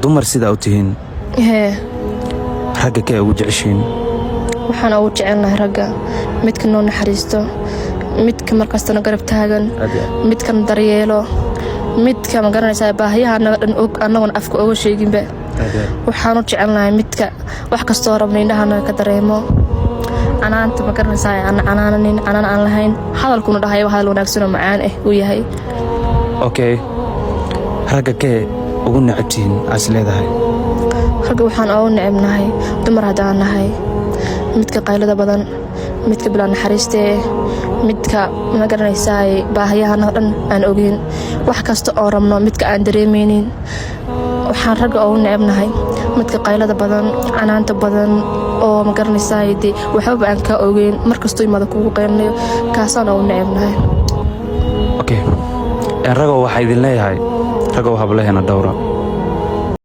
Dumar sidaa u tihiin? Hee. Ragga kee ugu jeceshiin? Waxaan ugu jecelnahay ragga midka noo naxariisto, midka markastana garab taagan, midkan daryeelo, midka, ma garanaysaa, baahiyaha annaga dhan og, annaguna afka oga sheeginba. Waxaan u jecelnahay midka wax kastoo rabna indhaha naga ka dareemo, canaanta, ma garanaysaa, aan canaananin, canaan aan lahayn, hadalkuna dhahayaba hadal wanaagsan oo macaan ah uu yahay. Okay, ragga kee ugu necabtihiin aas leedahay? Ragga waxaan ugu necebnahay, dumar haddaan nahay, midka qaylada badan, midka bilaa naxariistee, midka, ma garanaysaa, baahiyahana dhan aan ogeyn, wax kasta oo rabno midka aan dareemaynin. Waxaan ragga ugu necebnahay midka qaylada badan, canaanta badan, oo, ma garanaysaa, dee waxbaba aan kaa ogeyn, markastuu imaada kugu qaylinayo, kaasaan ugu necebnahay. Okay, ragow, waxaa idin leeyahay, ragow, hablaheena dhowra.